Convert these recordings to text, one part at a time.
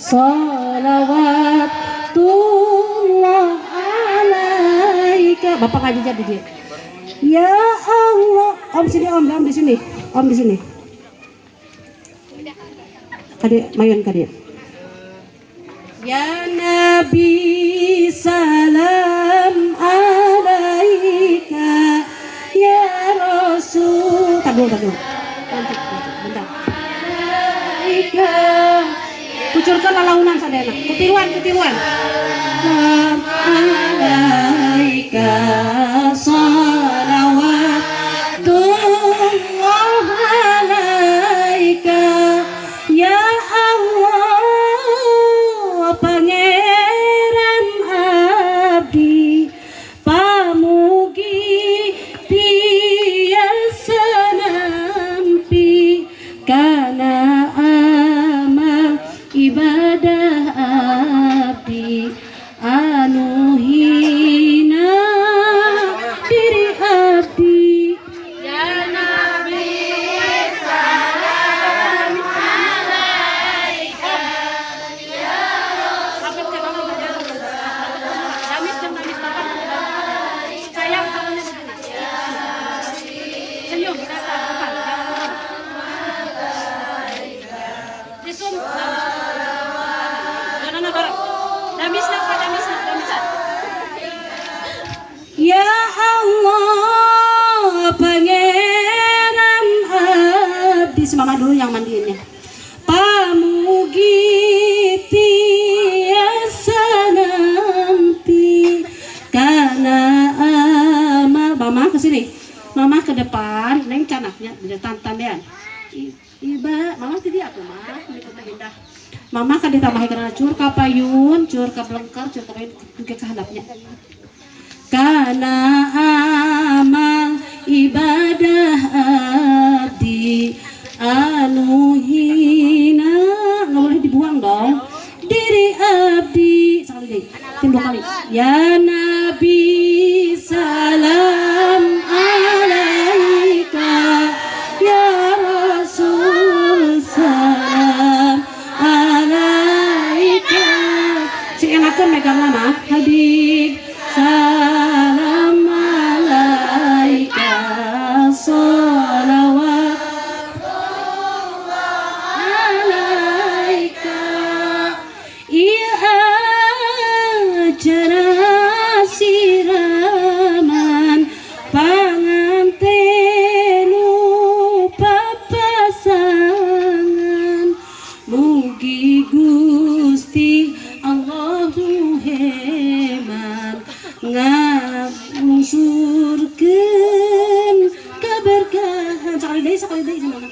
Salawatullah alaika. Bapak ngaji jadi dia. Ya Allah, Om sini, Om, Om di sini, Om di sini. Kade, mayun kade. Ya Nabi salam alaika, ya Rasul. Tar dulu, tar dulu. Nanti, nanti, bentar. Alaika. Kucurkan lalaunan sadayana. Kutiruan, kutiruan. Salam alaika, salawatullah alaika, ya Allah Pangeran abdi, pamugi tiasa nampi kana amal ibadah abdi anu hina diri abdi. Ya Nabi salam alaika, ya Damis dong, damis bapak. Sayang tangannya begini. Senyum, depan, jangan turun. Disum, damis. Jangan bareng. Damis nak, damis nak, damis. Ya Allah Pangeran abdi. Si mama dulu yang mandiinnya. Pamugi tiasa nampi kana amal. Mama ke sini, mama ke depan, neng canaknya di tandean. Iba, mama tidak aku mah, ini kota indah. Mama kan ditambahin karena cur kapayun, cur kablengker, cur kapayun ke kehandapnya. Kana amal ibadah abdi anu hina, nggak boleh dibuang dong diri abdi. Sekali lagi, tim dua kali. Ya Nabi salam alaika, ya Rasul salam alaika. Sing enakan megang lama Habib. Salam alaika, salawat alaika, iya acara siraman pangantenu papasangan, mugi Gusti Allah heman ngangsurkeun keberkahan. Sekali deui, sekali deui gimana?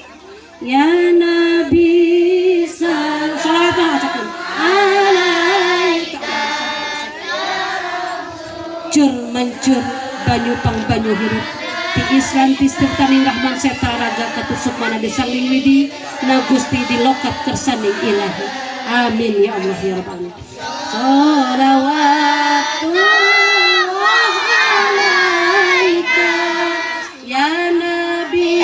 Ya Nabi salawat acakeun alaika. Cur mancur banyu pang banyu hirup ti Islam ti tirtaning Rahman seta raga katusuk mana disangling widi na Gusti dilokat kersaning ilahi. Amin ya Allah ya Rabbal alamin. Salawatullah alaika, ya Nabi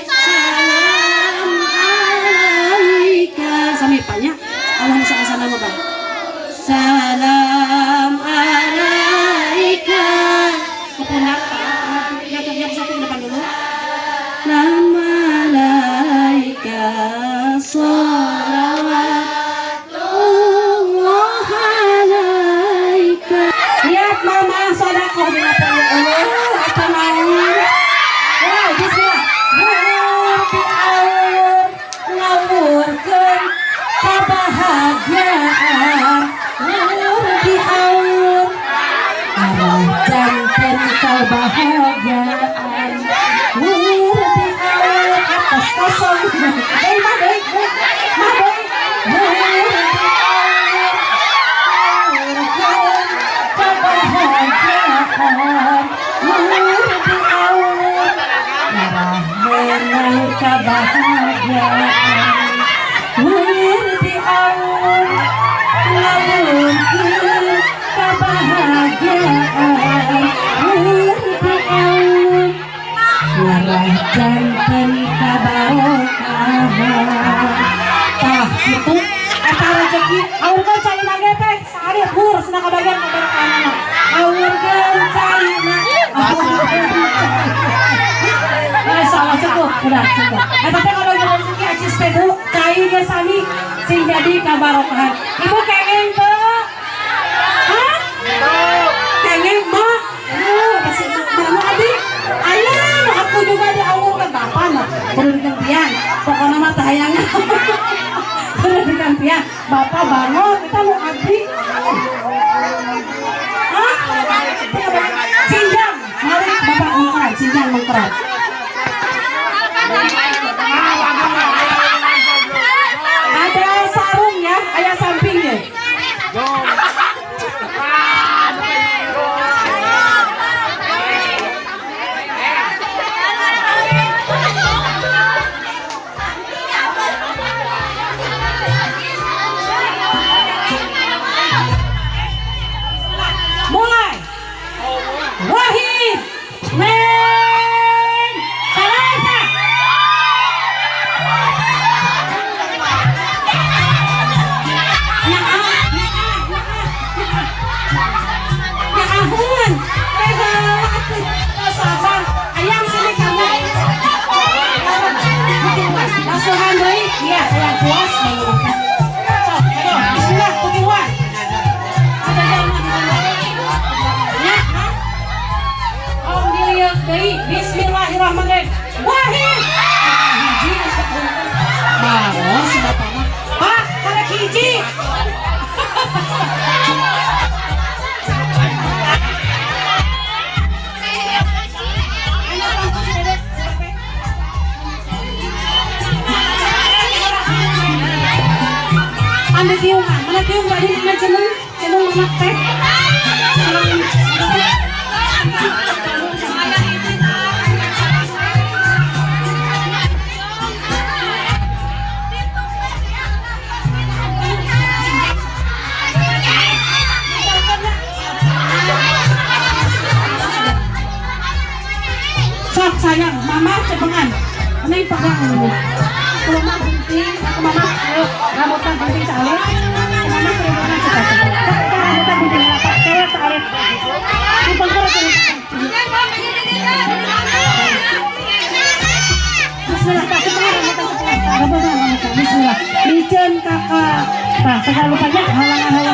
salam alaika. Sami banyak Allahumma sholli ala Muhammad. Salam alaika. Ke pundak Pak, yang satu ke depan dulu. Salam alaika, salawatullah alaika. Eta teh kalau rezeki acis teh Bu, cai ge sami sing jadi kabarokahan. Ibu kengeng teu? Hah? Kengeng mak? Pasti mana abi? Ayah, aku juga diawurkan bapak mah perlu digantian. Pokoknya mah tayangan. Perlu digantian. Bapak bangun, kita mau abdi. Hah? Sinjang, mari bapak mengkerat, sinjang mengkerat. Ada sarung ya, ayah sampingnya. Mulai. Wahid, Neng, Salasa. Nyaahan, sabar. Ayam sini kamu. Basuhan deui, iya, ayam puas. Sok, ayo, bismillah, kutiwan. Ada jalan di Om dilihat deui, bismillahirrahmanirrahim. Wahid. Hiji Maros si bapak mah. Pak, karek hiji. Ambil tiungan, mana tiung tadi mana cenung, cenung mama teh. Sok sayang, mama cepengan. Neng pegang dulu. Kalau mama gunting, aku mama rambutan gunting salit. Mama kerumunan sekali. Rambutan gunting rapat, cewek salit. Tumpang kerut. Bismillah, tak cepengan rambutan cepengan. Rambutan rambutan. Bismillah. Licin kakak. Nah, segala rupanya halangan-halangan.